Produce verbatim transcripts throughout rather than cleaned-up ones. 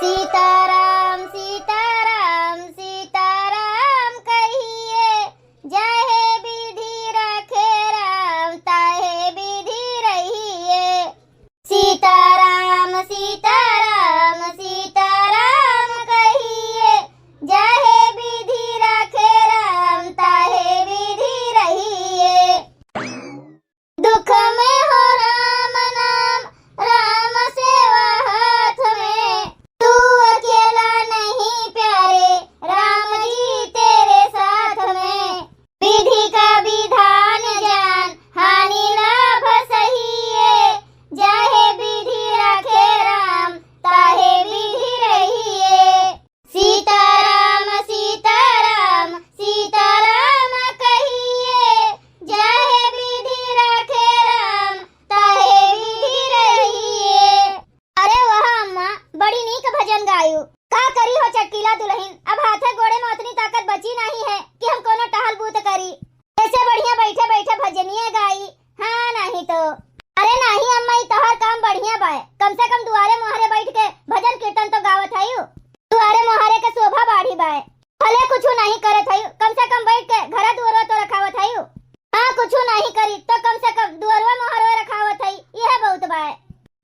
सीताराम, सीताराम, सीताराम कहिए, जहे विधि रखे राम, तहे विधि रहिए। सीताराम, सीताराम, सीताराम कहिए, जहे विधि रखे राम, तहे विधि रहिए। दुख में हो राम नाम, राम सेवा हाथ में। तू अकेला नहीं प्यारे, राम जी तेरे साथ में। विधि का विधान जान, हानि लाभ सहिए। जाहे विधि राखे राम, ताहे विधि रहिए। सीताराम, सीताराम, सीताराम कहिए, जाहे विधि राखे राम, ताहे विधि रहिए। अरे वाह अम्मा, बड़ी नीक भजन गायू। का करी हो चटकीला दुलहिन, अब हाथे गोड़े में उतनी ताकत बची नाहीं है कि हम कोनो टहल बूत करी। ऐसे बढ़िया बैठे बैठे भजनिया गाई, हाँ नाहीं तो। अरे नाहीं अम्मा, ई तोहार काम बढ़िया बाय, कम से कम दुआरे मोहरे बैठ के भजन कीर्तन तो गावत हयू। दुआरे मोहरे के शोभा बाढ़ी बाय। भले कुछु नाहीं करत हयू, कम से कम बैठ के घरा दुआरवा तो रखावत हयू। हाँ, कुछु नाहीं करी तो कम से कम दुआरवा मोहरवा रखावत हई, यह बहुत बाय।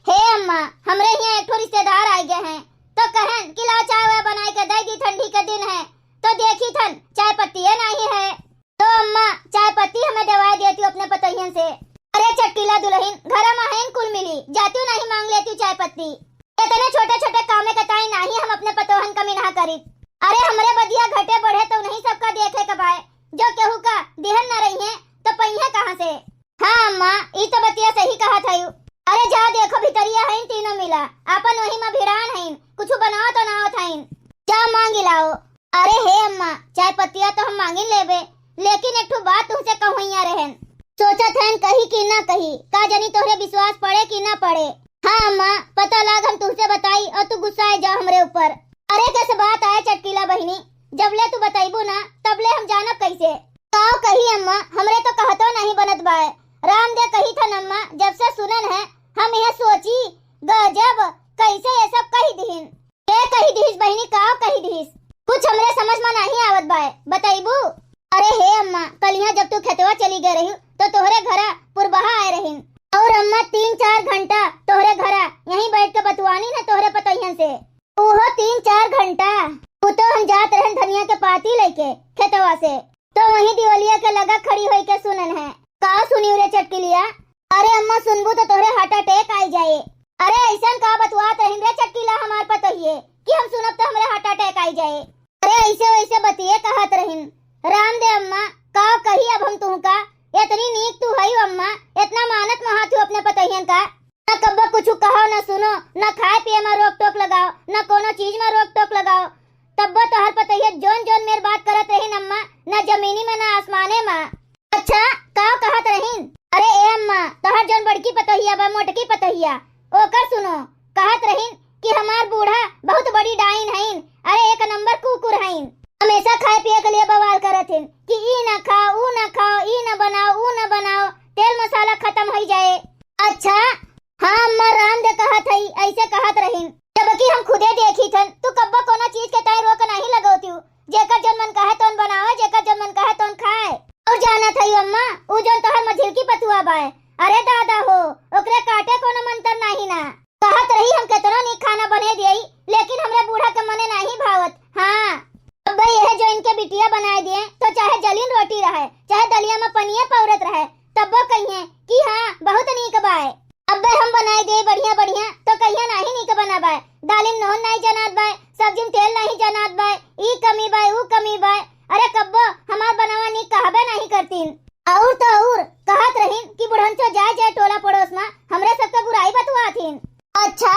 हे अम्मा, हमरे हियाँ एक ठो रिश्तेदार आइ गए हैं, तो कहन कि लाव चाय वाय बनाए के दे दी, ठंडी के दिन है, तो देखी थन चाय पत्तिये नाहीं है। तो अम्मा, चाय पत्ती हमें देवाए देती अपने पतोहियन से। अरे चटकीला दुलहिन, घरा मा हइन कुल मिली, जातियो नाहीं माँग लेतियो चाय पत्ती। इतने छोटे छोटे कामे के ताई नाहीं हम अपने पतोहन का मिनहा करित। अरे हमरे बदिया घटे बढ़े तो नहीं सबका देखे के बाय, जो केहू का दिहन न रही है तो पइहे कहाँ से? हाँ अम्मा, ई तो बतिया सही कहत हयू। अरे जा देखो भितरिया हइन तीनों मिला, आपन वही मा भिड़ान हइन, कुछु बनावत तो ना होत हइन। जा माँगि लाओ। अरे हे अम्मा, चाय पत्तिया तो हम माँगिन लेबे, लेकिन एक ठो बात तुहसे कहवइया रहेन। सोचत हन कही कि ना कही, का जानी तोहरे विश्वास पड़े कि ना पड़े। हाँ अम्मा, पता लाग हम तुहसे बताई और तू गुस्साए जाओ हमरे ऊपर। अरे कैसे बात आए चटकीला बहिनी, जब ले तू बतइबू ना तब ले हम जानब कैसे। काव कही अम्मा, हमरे तो कहतो नहीं बनत बाय। रामदेव कही थन अम्मा, जब से सुनन है हम यह सोची, गजब, कैसे ये सब कही दिहिन। के कही दिहिस बहिनी, काव कही दिहिस? कुछ हमरे समझ मा नाहीं आवत बाय, बतइबू? अरे हे अम्मा, कलिया जब तू खेतवा चली गए रही तो तोहरे घरा पुरबहा आए रहिन, और अम्मा तीन चार घंटा तोहरे घरा यहीं बैठ के बतुआनी न तोहरे पतोहियन से। ओहो तीन चार घंटा। वो तो हम जात रहन धनिया के पाती लेके खेतवा से, तो वहीं दिवलिया के लगा खड़ी होई के सुनन है। का सुनियो रे चटकिलिया? अरे अम्मा, सुनबू तो तोहरे heart attack आई जाए। अरे अइसन का बतुआत रहिन रे चटकीला हमार पतोहिए कि हम सुनब तो हमरे heart attack आई जाए। अरे अइसे वइसे बतिये कहत रहिन। राम दे अम्मा, का कही अब हम तुहका, इतनी नीक तू हई अम्मा, इतना मानत मोहात हू अपने पतोहियन का। न कब्बो कुछु कहो, न सुनो, न खाए पिए मा रोक टोक लगाओ, न कोनो चीज मा रोक टोक लगाओ। तब्बो तोहर पतोहिया जोन जोन मेर बात करत रहिन अम्मा, न जमीनी मा न आसमाने मा। अच्छा, का कहत रहिन? अरे ए अम्मा, तोहर जोन बड़की पतोहिया बा, मोटकी पतोहिया, ओकर सुनो, कहत रहिन कि हमार बूढ़ा बहुत बड़ी डाइन हइन, अरे एक नंबर कुकुर हइन। हमेशा खाए पिए के लिए बवाल करत हिन कि ई ना खाओ, ऊ ना खाओ, ई ना बनाओ, ऊ ना बनाओ, तेल मसाला खतम होइ जाए। अच्छा, हाँ अम्मा, राम दे कहत हई, अइसे कहत रहिन, जबकि हम खुदे देखी थन, तू कब्बो कोनो चीज के ताई रोक नाहीं लगौतिउ, जेकर जौन मन कहे तौन बनावे, जेकर जौन मन कहे तौन खाए। और जानत हई अम्मा, ऊ जौन तोहर मझिलकी पतुआ बाय, अरे दादा हो, ओकरे काटे कोनो मंतर नाहीं ना। कहत रही हम केतनो नीक खाना बने देई, लेकिन हमरे बूढ़ा के मने नाहीं भावत। हाँ, अब यह जो इनके बिटिया बनाए दिए, तो चाहे जलीन रोटी रहे, चाहे दलिया मा पनिया पौरत रहे, तब्बो कहिए कि हाँ, बहुत नीक बाय। अब्बे हम बनाए देई बढ़िया बढ़िया, तो कहिए नाहीं नीक बना बाय, दालिन नोहन नाहीं जनात बाय, सब्जिन तेल नाहीं जनात बाय, ई कमी बाय, ऊ कमी बाय। अरे कब्बो हमार बनावा नीक कहबे नाहीं करतीन। और तो और कहत रहिन कि बुढ़नचो जाए जाए टोला पड़ोस मा हमरे सबके बुराई बतुआत हिन। अच्छा,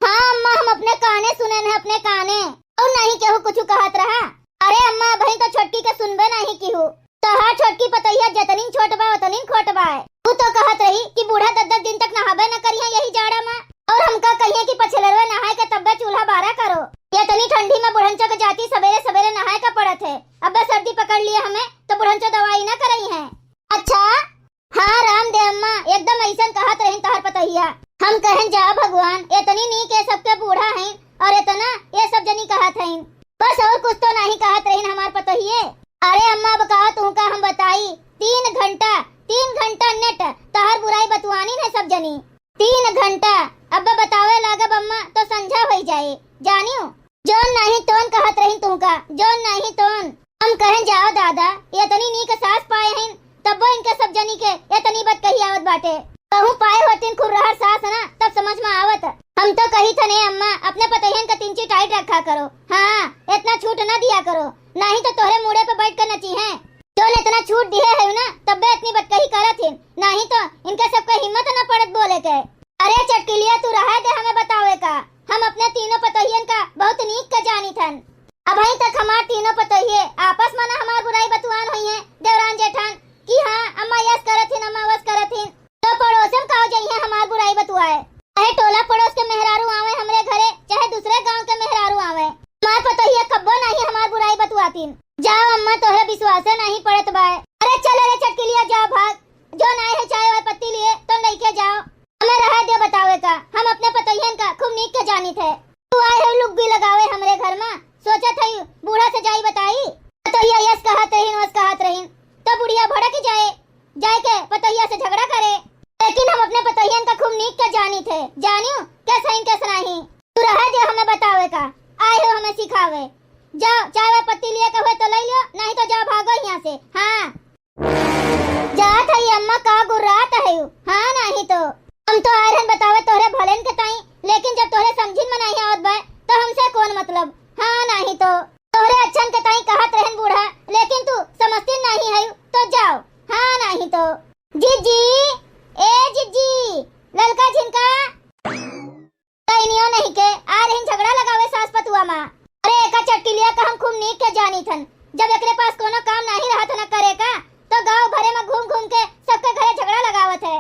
हाँ अम्मा, हम अपने काने सुनेन है, अपने काने। और नाहीं केहू कुछु कहत रहा। अरे अम्मा, अबहीं तो छोटकी के सुनबे नाहीं किहू। तोहार छोटकी पतोहिया जतनीन छोट बा, ओतनीन खोट बा। तू तो कहत रही कि बूढ़ा दस दस दिन तक नहाबे न करिहे यही जाड़ा मा। और हमका कहिए कि पछलरवे नहाए के तब्बे चूल्हा बारा करो। यतनी ठंडी मा बुढ़नचो के जाति सबेरे सबेरे नहाए का पड़त है। अब्बे सर्दी पकड़ लिए हमें, तो बुढ़नचो दवाई न करइहे। अच्छा, हाँ राम दे अम्मा, एकदम अइसन कहत रहिन तोहर पतोहिया। हम कहेन जा भगवान, इतनी नीक ए सबके बूढ़ा हइन और इतना है, जानियो। जौन नाहीं तौन कहत रहिन तुहका, जौन नाहीं तौन। हम कहन जाओ दादा, एतनी नीक सास पाए हइन, तब्बो इनके सब जनी के एतनी बतकही आवत बाटे। कहूँ पाए होतिन खुरहर सास ना, तब समझ में आवत। हम तो कही थने अम्मा, अपने पतोहियन का तिनची टाइट रखा करो। हाँ, एतना छूट ना दिया करो, नाहीं तो तोहरे मूड़े पे बैठ के नची हैं। जौन एतना छूट दिहे है ना, तब्बे एतनी बतकही करत हिन, नाहीं तो इनके सबके हिम्मत ना पड़त बोले के। अरे चटकिलिया, तू रहे दे हमें बतावे का। हम अपने तीनों पतोहियन का बहुत नीक के जानी थन। अबहीं तक हमार तीनों पतोहिए आपस में ना हमार बुराई बतुआन होइहें, देवरान जेठान, कि हाँ, अम्मा यस करत हिन, अम्मा वस करत हिन। तो पड़ोसन का हो जइहें हमार बुराई बतुआए। चाहे टोला पड़ोस के मेहरारू आवे हमरे घरे, चाहे दूसरे गांव के मेहरारू आवे, हमार पतोहिया कब्बो नाहीं हमार बुराई बतुआतिन। जाओ अम्मा, तोहरे विश्वासे नाहीं पड़त बाए। अरे चल रे चटकिलिया, जाओ भाग। जौन आए है चाय वाय पत्ती लिए, तो लइके जाओ। हमें रहे दे बतावे का, हम अपने पतोहियन का खूब नीक के जानित है। तू आए है लुग्गी लगावे हमरे घर में, सोचत है बूढ़ा से जाई बताई। पतोहिया यस कहत रहिन, वस कहत रहिन, तो बुढ़िया भड़क जाए, जाए के पतोहिया से झगड़ा करे। लेकिन हम अपने पतोहियन का खूब नीक के जानित है, जानियो कैसे इन कैसे नाहीं। तू रहे दे हमें बतावे का, आए हो हमें सिखावे। जाओ, चाय वाय पत्ती लिए के होए तो लइ लियो, नाहीं तो जाओ भागो यहाँ से। हाँ। जात हई अम्मा, का गुर्रात हई? हाँ, नाहीं तो। हम तो आए रहन बतावे तोहरे भलेन के ताई, लेकिन जब तोहरे समझिन में नाहीं आवत बा, तो हमसे कौन मतलब? हाँ, नाहीं तो। तोहरे अच्छन के ताई कहत रहन बूढ़ा, लेकिन तू समझतिन नाहीं हई, तो जाओ। हाँ, नाहीं तो। जीजी, ए जीजी, ललका झिनका। कइनियो नहीं के, आ रहिन झगड़ा लगावे सास पतुआ माँ। अरे एका चटकिलिया का हम खूब नीक के जानी थन। जब एकरे पास कोनो काम नाहीं रहत न करे का, तो गाँव भरे में घूम घूम के सबके घरे झगड़ा लगावत है।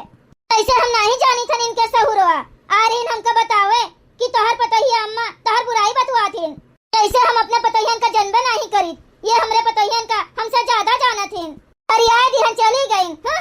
ऐसे हम नाहीं जानी थन इनके सहुरवा। आ रहिन हमका बतावे कि तोहर पतोहिया अम्मा तोहर बुराई बतुआत हिन। ऐसे हम अपने पतोहियन का जनबे नाहीं करीत। ये हमरे पतोहियन का हमसे ज्यादा जानत हिन। अरे आए दिहन चली गईन, हाँ?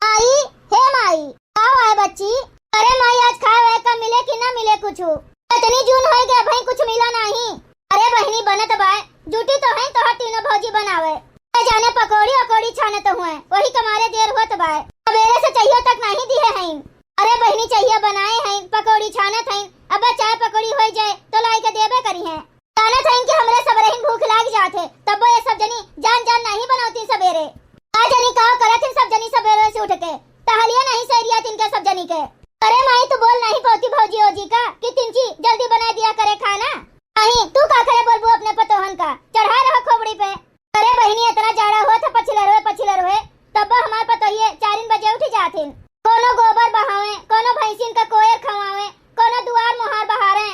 माई, हे माई, का आए बच्ची? अरे माई, आज खाए वाए का मिले कि ना मिले कुछु? इतनी जून होई गए, अबहीं कुछ मिला नाहीं। अरे बहिनी, बनत बाय, जुटी तो हैं तोहर तीनों भौजी बनावे। ए जाने पकौड़ी वकौड़ी छानत हुए, वही कमारे देर होत बाय। सबेरे से चाहियो तक नाहीं दिहे हैं। अरे बहिनी, चाहिया बनाए हैं, पकौड़ी छानत हैं, अब चाय पकौड़ी होई जाए तो लाई के देबे करी हैं। जानत हईन कि हमरे सबरहिन भूख लाग जात है, तब्बो ये सब जनी जान जान नाहीं बनौती सबेरे। का जनी का करत हिन सब जनी सबेरे से उठ के, टहलिया नाहीं सैरिया तिनके सब जनी के। अरे माई, तू बोल नाहीं पौती भौजी ओजी का कि तिनची जल्दी बनाए दिया करे खाना। अहीं तू का करे बोलबू अपने पतोहन का, चढ़ा रहो खोपड़ी पे। अरे बहिनी, इतना जाड़ा होत है, पछिलर हुए, पछिलर हुए, तब्बो हमार पतोहिए चारिन बजे उठ जात हिन। कोनो गोबर बहावे, कोनो भैंसिन का कोयर खवावे, कोनो दुआर मोहार बहारे।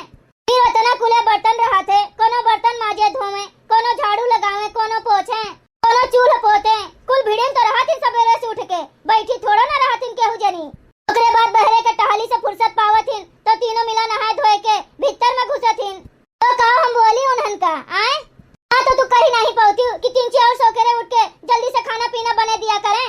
फिर उतना कुले बर्तन रहत है, कोनो बर्तन माजे धोवे, कोनो झाड़ू लगावे, कोनो पोछे, कोनो चूल्ह पोते, कुल भिड़िन तो रहत ही सबेरे से उठ के, बैठी थोड़ा ना रहत हिन केहू जनी। ओकरे बाद बहरे के टहली से फुर्सत पावत हिन, तो तीनों मिला नहाए धोए के भीतर में घुसत हिन। तो का हम बोली उन्हन का, आए? हाँ, तो तू कही नाहीं पौती कि तिनची और सोकेरे उठ के जल्दी से खाना पीना बने दिया करे,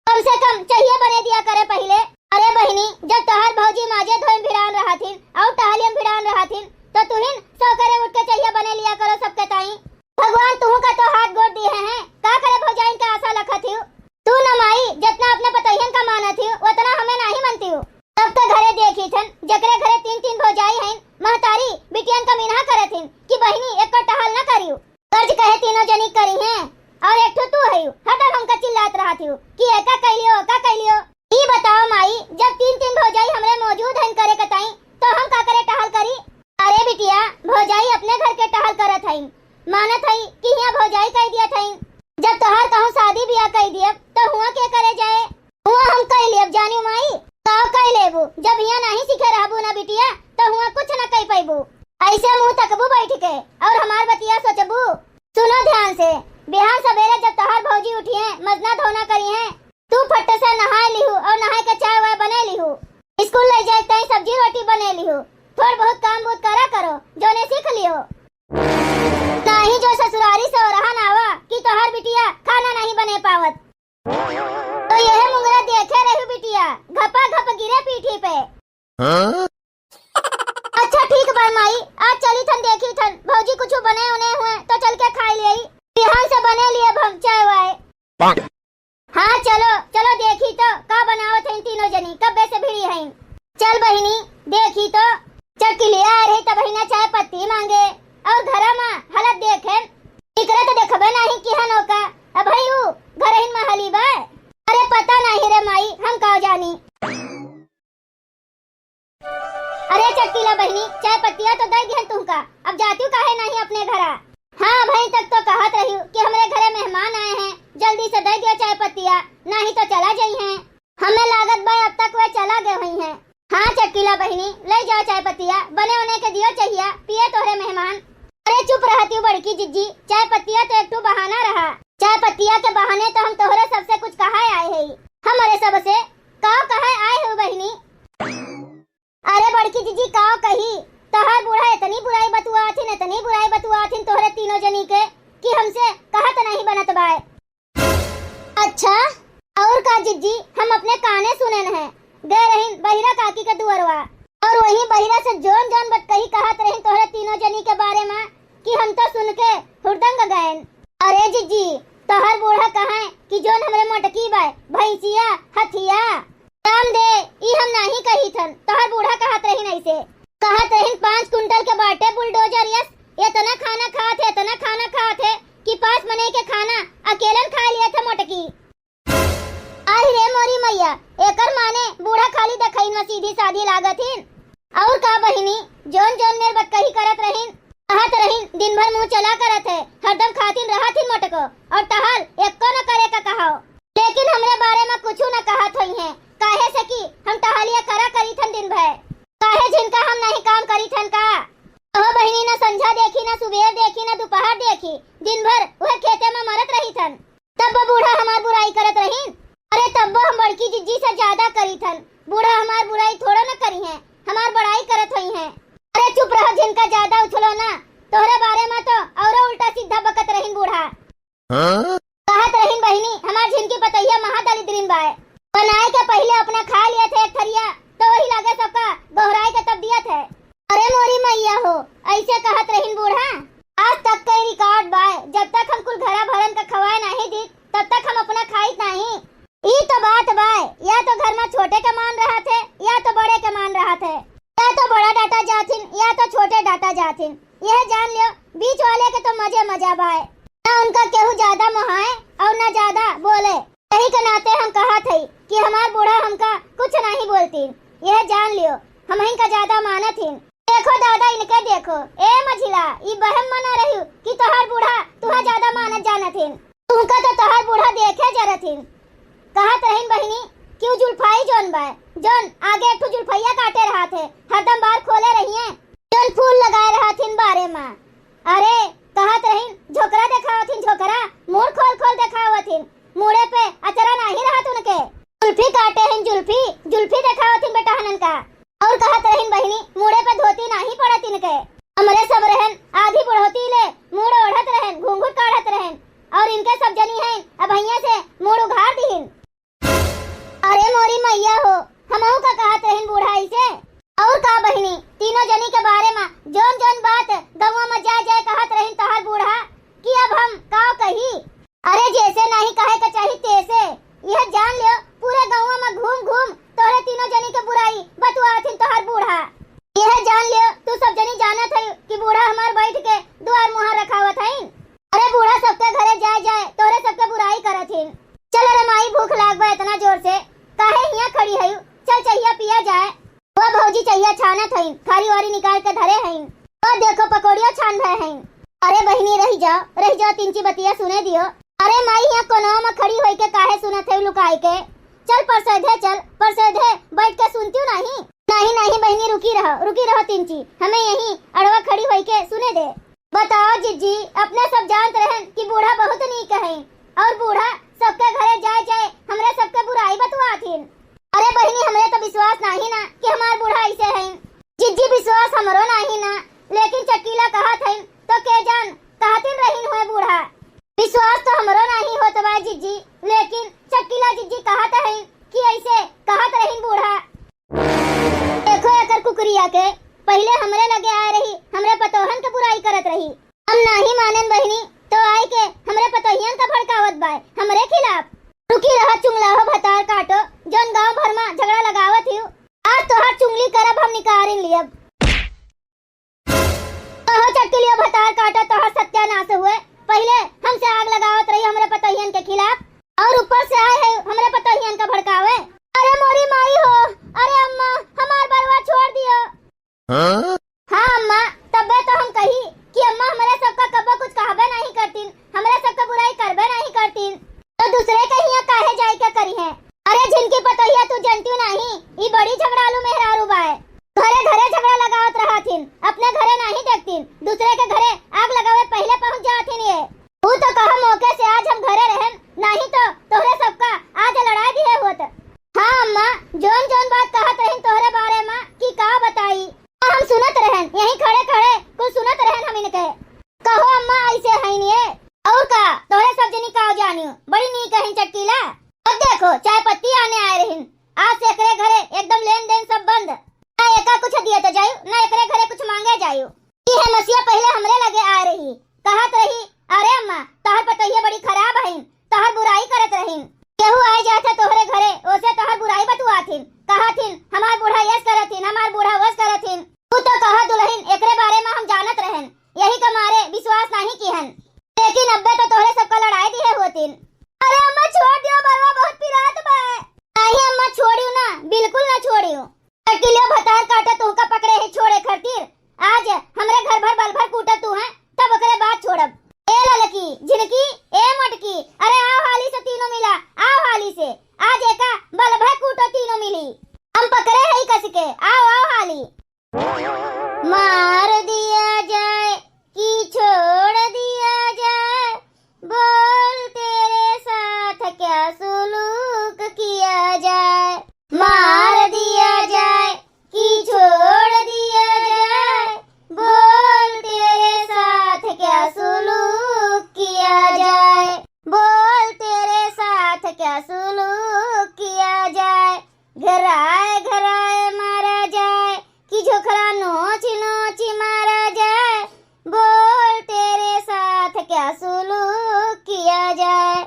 कम से कम चाहिए बने दिया करे पहिले। अरे बहिनी, जब तोहार भौजी माजे धोए में भिड़ान रहत हिन और टहलियन भिड़ान रहत हिन, तो तुहिन सोकेरे उठ के चाहिए बने लिया करो सबके ताई। भगवान तुहू का तो हाथ गोड़ दिहे हैं, का करे भौजाइन का आशा लखत हिउ? तू न माई, जितना अपने पतोहियन का मानत हिउ, उतना हमें नाहीं मनती हूँ। सबके घरे देखी थन, जकरे घरे तीन तीन भौजाई हैं, महतारी बिटियन का मिनहा करत हिन कि बहिनी एको टहल न करियो। कर्ज कहे तीनों जनी करी हैं, और एक ठो तू हयू, हरदम हमका चिल्लात रहत हिउ कि एका कइलियो, ओका कइलियो। ई बताओ माई, जब तीन तीन भौजाई हमरे मौजूद हन करे के ताई, तो हम का करे टहल करी? अरे बिटिया, भौजाई अपने घर के टहल करत हई, मानत हई कि हियां भौजाई कह दिया थई। जब तोहार कहूँ शादी ब्याह कह दियब, तो हुआ के करे जाए? हुआ हम कह लेब जानियो माई। का कह लेबू? जब हियां नाहीं सीखे रहबू ना बिटिया, तो हुआ कुछ ना कह पैबू। ऐसे मुंह तकबू बैठ के और हमार बतिया सोचबू। सुनो ध्यान से, बिहान सबेरे जब तोहार भौजी उठिहें, मजना धोना करिहें, तू फट से नहाए लिहू और नहाए के चाय वाय बने लिहू। स्कूल ले जाए तई सब्जी रोटी बने लिहू। थोड़ बहुत काम बूत करा करो, जोने सीख लियो। नाहीं जो ससुरारी से ओरहन आवा कि तोहार बिटिया खाना नाहीं बने पावत। तो यह मुंगरा देखे रहू बिटिया, घपा घप गिरे पीठी पे। हाँ? अच्छा ठीक बा माई, आज चली थन देखी थन, भौजी कुछ बने उने हुए तो चल के खाई ले। बिहान से बने लिए हम चाय वाय। हाँ चलो, चलो देखी तो का बनावत हैं तीनों जनी, कब्बे से भिड़ी हैं। चल बहिनी, देखी तो। चटकिलिया, चटकीला बहिनी, चाय पत्तिया तो दइ दिहन तुहका, अब जातिउ काहे नाहीं अपने घरा? हाँ, अबहीं तक तो कहत रहिउ कि हमरे घरे मेहमान आए हैं, जल्दी से दइ दियो चाय पत्तिया, नाहीं तो चला जइहैं। हमें लागत बा अब तक वे चला गए हुइहैं। हाँ चटकीला बहिनी, लइ जाओ चाय पत्तिया, बने ओने के दियो चहिया, पिए तोहरे मेहमान। अरे चुप रहतिउ बड़की जिज्जी, चाय पत्तिया तो एक ठो बहाना रहा। चाय पत्तिया के बहाने तो हम तोहरे सबसे कुछ कहा आए हई। हमरे सबसे का कहा आए हो बहिनी? अरे बड़की जिज्जी, काव कही, तोहार बूढ़ा इतनी बुराई बतुआथिन, इतनी बुराई बतुआथिन तोहरे तीनों जनी के कि हमसे कहत नाहीं बनत बाय। अच्छा, और का जिज्जी, हम अपने काने सुनेन हैं, गए रहिन बहिरा काकी के दुअरवा, और वहीं बहिरा से जौन जौन बतकही कहत रहिन तोहरे तीनों जनी के बारे मा कि हम तो सुन के हुड़दंग गएन। अरे जिज्जी, तोहर बूढ़ा कहें कि जौन हमरे मोटकी बाय, भैंसिया, हथिया, राम दे, ई हम नाहीं कहिथन, तोहर बूढ़ा कहत रहिन ऐसे। कहत रहिन पाँच कुंटल के बाटे बुलडोजर यस, एतना खाना खात है, एतना खाना खात है कि पाँच मनई के खाना अकेलन खाइ लियत है मोटकी। आई रे मोरी मइया, एकर माने बूढ़ा खाली देखइन मा सीधी साधी लागत हिन। और का बहिनी, जौन जौन मेर बतकही करत रहिन, कहत रहिन, दिन भर मुँह चला करत है, हरदम खातिन रहत हिन मोटको, और टहल एक्को न करे का कहाओ। लेकिन हमरे बारे मा कुछु न कहत होइहैं, काहे से कि हम टहलिया करा करीथन दिन भर। काहे झिनका हम नाहीं काम करीथन का? अहो बहिनी, न संझा देखी, न सुबेर देखी, न दुपहर देखी, दिन भर उहे खेते मा मरत रहीथन। तब वो बूढ़ा हमार बुराई करत रहीन। अरे तब वो हम बड़की जिज्जी से ज्यादा करीथन। बूढ़ा हमार बुराई थोड़ो न करिहैं, हमार बड़ाई करत होइहैं। अरे चुप रहो, झिनका ज्यादा उछलो ना, तोहरे बारे मा तो औरो उल्टा सीधा बकत रहीन बूढ़ा। हाँ? कहत रहीन बहिनी, हमार झिनकी पतोहिया महादलिद्रिन बाय। बनाए के पहिले अपना खा लियत है एक थरिया, तो वही लागे सबका गोहराए के तब दियत है। अरे मोरी मइया हो, ऐसे कहत रहीन बूढ़ा। आज तक के रिकॉर्ड बाय, जब तक हम कुल घरा भरन का खवाए नाहीं दीत, तब तक हम अपना खाइत नाहीं। ई तो बात बाय, या तो घर मा छोटे के मान रहत है, या तो बड़े के मान रहत है, या तो बड़ा डांटा जाथिन, या तो छोटे डांटा जाथिन। यह जान लियो, बीच वाले के तो मजे मजा बाय। ना उनका केहू ज्यादा मोहाए और ना ज्यादा बोले। यही के नाते हम कहत हई कि हमार बूढ़ा हमका कुछ नाहीं बोलतीन। यह जान लियो, हमहिन का ज्यादा मानत हिन। देखो दादा, इनके देखो। ए मझिला, ई बहम मना रही कि तोहार बूढ़ा तुहा ज्यादा मानत जानत हिन। तुहका तो तोहार बूढ़ा देखे जरत हिन। कहत रहीन बहिनी, क्यों जुल्फाई जौन बाय, जौन आगे एक ठो जुल्फैया काटे रहत है, हरदम बार खोले रहिए, जौन फूल लगाए रहत हिन बारे मा। अरे, कहत रहीन, झोकरा देखावत हिन, झोकरा, मूड़ खोल खोल देखावत हिन, मूड़े पे अचरा नाहीं रहत उनके। जुल्फी काटे हिन, जुल्फी, जुल्फी देखावत हिन बेटहनन का। और कहत रहीन बहिनी, मूड़े पे धोती नाहीं पड़त इनके। हमरे सब रहन, आधी बुढ़ौती ले मूड़ ओढ़त रहन, घूंघट काढ़त रहन, और इनके सब जनी हैं, अबहिया से मूड़ उघार दिहिन। अरे मोरी मइया हो, हमहू का कहत रहीन बूढ़ा ऐसे। और का बहिनी, तीनों जनी के बारे मा जौन जौन बात गौवा मा जाए जाए कहत रहीन तोहार बूढ़ा कि अब हम का कही। अरे जैसे नाहीं कहे के चाही तैसे। यह जान लियो, पूरे गौवा मा घूम घूम तोहरे तीनों जनी के बुराई बतुआथिन तोहार बूढ़ा। यह जान लियो, तू सब जनी जानत है कि बूढ़ा हमार बैठ के दुआर मुहार रखावत है। अरे बूढ़ा सबके घरे जाए जाए तोहरे सबके बुराई करत हिन। चल रे माई, भूख लाग बा इतना जोर से, काहे हियां खड़ी है? चल चहिया पिया जाए। ओ भौजी चहिया छानत हईन, थारी वारी निकाल के धरे हईन। ओ देखो पकौड़ियो छान भए हईन। अरे बहिनी रहि जाओ, रहि जाओ, तिनची बतिया सुने दियो। अरे माई हियां कोनवा मा खड़ी होई के काहे सुनत है लुकाई के? चल परसोधे चल, परसोधे बैठ के सुनतियो नाहीं। नाहीं नाहीं बहिनी रुकी रहो, रुकी रहो तिनची, हमें यहीं अड़वा खड़ी होई के सुने दे। बताओ जिज्जी, अपने सब जानत रहन कि बूढ़ा बहुत नीक है, और बूढ़ा सबके घरे जाए जाए हमरे सबके बुराई बतुआथिन। अरे बहिनी, हमरे तो विश्वास नाहीं ना कि हमार बूढ़ा ऐसे हैं। जिज्जी विश्वास हमरो नाहीं ना, लेकिन चटकीला कहत हैं तो के जान कहतिन रहीन हुए बूढ़ा। विश्वास तो हमरो नाहीं होत बा जिज्जी, लेकिन चटकीला जिज्जी कहत हैं कि ऐसे कहत रहीन बूढ़ा। देखो एकर कुकुरिया के, पहिले हमरे लगे आए रही, हमरे पतोहन के बुराई करत रही। हम नाहीं मानेन बहिनी, तो आए के हमरे पतोहियन का भड़कावत बाय, हमरे खिलाफ। रुकी रहा चुंगलाहो भतार काटो, जौन गांव भर मा झगड़ा लगावत हियो। आज तोहार चुंगली करब हम निकारिन लियब। कहो चटकीलियो भतार काटो, तोहार सत्यानाश हुए। पहिले हमसे आग लगावत रही हमरे पतोहियन के खिलाफ, और ऊपर से आए है हमरे पतोहियन का भड़कावे। अरे मोरी माई हो, अरे अम्मा, हमार बरवा छोड़ दियो। हाँ अम्मा, तब्बे तो हम कही कि अम्मा हमरे सबका कब्बो कुछ कहबे नाहीं करतीन, हमरे सबका बुराई करबे नाहीं करतीन, तो दूसरे के हियाँ काहे जाइके करिहें? अरे झिनकी पतोहिया, तू जनतिउ नाहीं, ई बड़ी झगड़ालू मेहरारू बाय। घरे घरे झगड़ा लगावत रहथिन, अपने घरे नाहीं देखतीन, दूसरे के घरे आग लगावे पहिले पहुँच जाथिन ये। ऊ तो कहा मौके से आज हम घरे रहेन, नाहीं तो तोहरे सबका आज लड़ाई दिहे होत। हाँ अम्मा, जौन जौन बात कहत रहिन तोहरे बारे मा कि का बताई, हम सुनत रहेन, यहीं खड़े खड़े कुल सुनत रहेन हम इनके। कहो अम्मा, ऐसे हइन ये? और का, तोहरे सब जनी का जानियो, बड़ी नीक हइन चटकीला। अब देखो, चाय पत्ती आने आए रहिन, आज से एकरे घरे एकदम लेन देन सब बंद। ना एका कुछ दिए तो जायु, ना एकरे घरे कुछ मांगे जायु। ई है मसिया पहिले हमरे लगे आए रही, कहत रही, "अरे अम्मा, तोहर पतोहिया बड़ी खराब हइन, तोहर बुराई करत रहिन। केहू आए जात है तोहरे घरे, ओसे तोहर बुराई बतुआथिन, कहथिन, 'हमार बूढ़ा यस करथिन, हमार बूढ़ा वस करथिन।'" तू तो कहा दुलहिन, एकरे बारे मा हम जानत रहेन, यही के मारे विश्वास नाहीं किहन। लेकिन अब्बे तो तोहरे सबका लड़ाई दिहे होतिन। अरे अम्मा, छोड़ दियो, बरवा बहुत पिरात बा। नाहीं अम्मा, छोड़ियो ना, बिल्कुल ना छोड़ियो। चटकीलियो भतार काटा तुहका पकड़े है छोड़े खातिर। आज हमरे घर भर बल भर कूटा तू है, तब ओकरे बाद छोड़ब। ए ललकी, झिनकी, ए मोटकी, अरे आओ हाली से तीनों मिला, आओ हाली से। आज एका बल भर कूटो तीनों मिली। हम पकड़े है कस के, आओ, आओ हाली। मार दिया जाए कि छोड़ दिया जाए, बोल तेरे साथ क्या सुलूक किया जाए। मार दिया जाए कि छोड़ दिया जाए, बोल तेरे साथ क्या सुलूक किया जाए, बोल तेरे साथ क्या सुलूक किया जाए। घराए घराए मारा जाए कि झोखरा नोच नोच मारा जाए, बोल तेरे साथ क्या सुलूक किया जाए।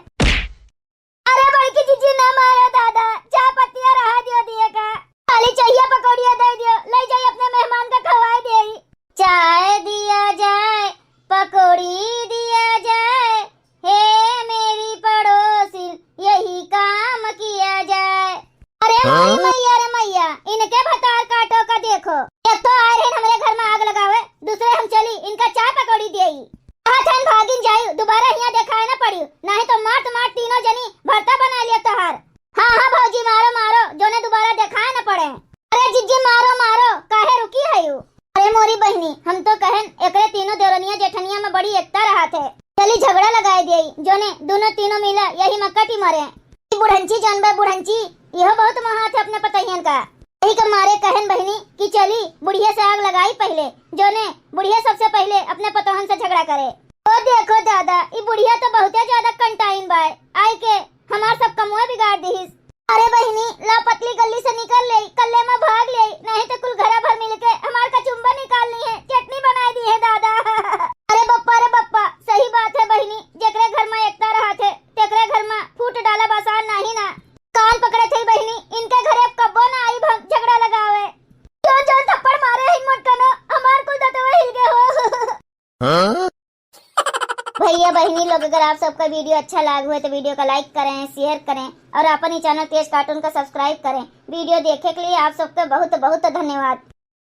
अरे बड़की जीजी ना मारो दादा, चाय पत्तिया रहा दियो दिए का, खाली चाहिए पकौड़िया दे दियो, ले जाई अपने मेहमान का खवाए दे। चाय दिया जाए, पकौड़ी दिया जाए, हे मेरी पड़ोसिन, यही काम किया जाए। अरे माई हाँ? मैया रे मैया, इनके भतार काटो का देखो। एक तो आए रहे हमरे घर मा आग लगावे, दूसरे हम चली इनका चाय पकौड़ी देई। कहा थन भागिन जायु, दोबारा हियाँ देखाए ना पड़ियो, नाहीं तो मार तो मार तीनों जनी भरता बना लिया तोहार। हाँ, हाँ भौजी, मारो, मारो, जोने दोबारा देखाए न पड़े। अरे जिज्जी, मारो, मारो, काहे रुकी हयू? अरे मोरी बहिनी, हम तो कहन, एकरे तीनों देवरनिया जेठनिया मा बड़ी एकता रहत है। चली झगड़ा लगाए देई, जोने दोनों तीनों मिला यही मा कटी मरे। ई बुढ़ंची जानबे बुढ़ंची, इहो बहुत महात है अपने पतहियन का। यही के मारे कहन बहिनी कि चली बुढ़िया से आग लगाई पहिले, जोने बुढ़िया सबसे पहिले अपने पतोहन से झगड़ा करे। ओ देखो दादा, ई बुढ़िया तो बहुते ज्यादा कंटाइन बाय, आई के हमार सब कमुआ बिगाड़ दिहिस। अरे बहिनी, ला पतली गल्ली से निकल लेई, कल्ले मा भाग लेई, नाहीं तो कुल घरा भर मिलके हमार कचुम्बा निकाल ली है, चटनी बनाए दी है दादा। अरे बप्पा रे बप्पा, सही बात है बहिनी, जेकरे घर मा एकता रहत है, तेकरे घर मा फूट डाला बसान नाहीं ना। कान पकड़े थे बहिनी, इनके घरे अब कब्बो ना आई हम झगड़ा लगावे। जो जौन थप्पड़ मारे है मोटकनो, हमार कुल दतवा हिल गए हो। हाँ? भैया बहिनी लोग, अगर आप सबका video अच्छा लाग हुए तो video का like करें, share करें और अपन ही channel तेज cartoon का subscribe करें। Video देखे के लिए आप सबका बहुत बहुत धन्यवाद।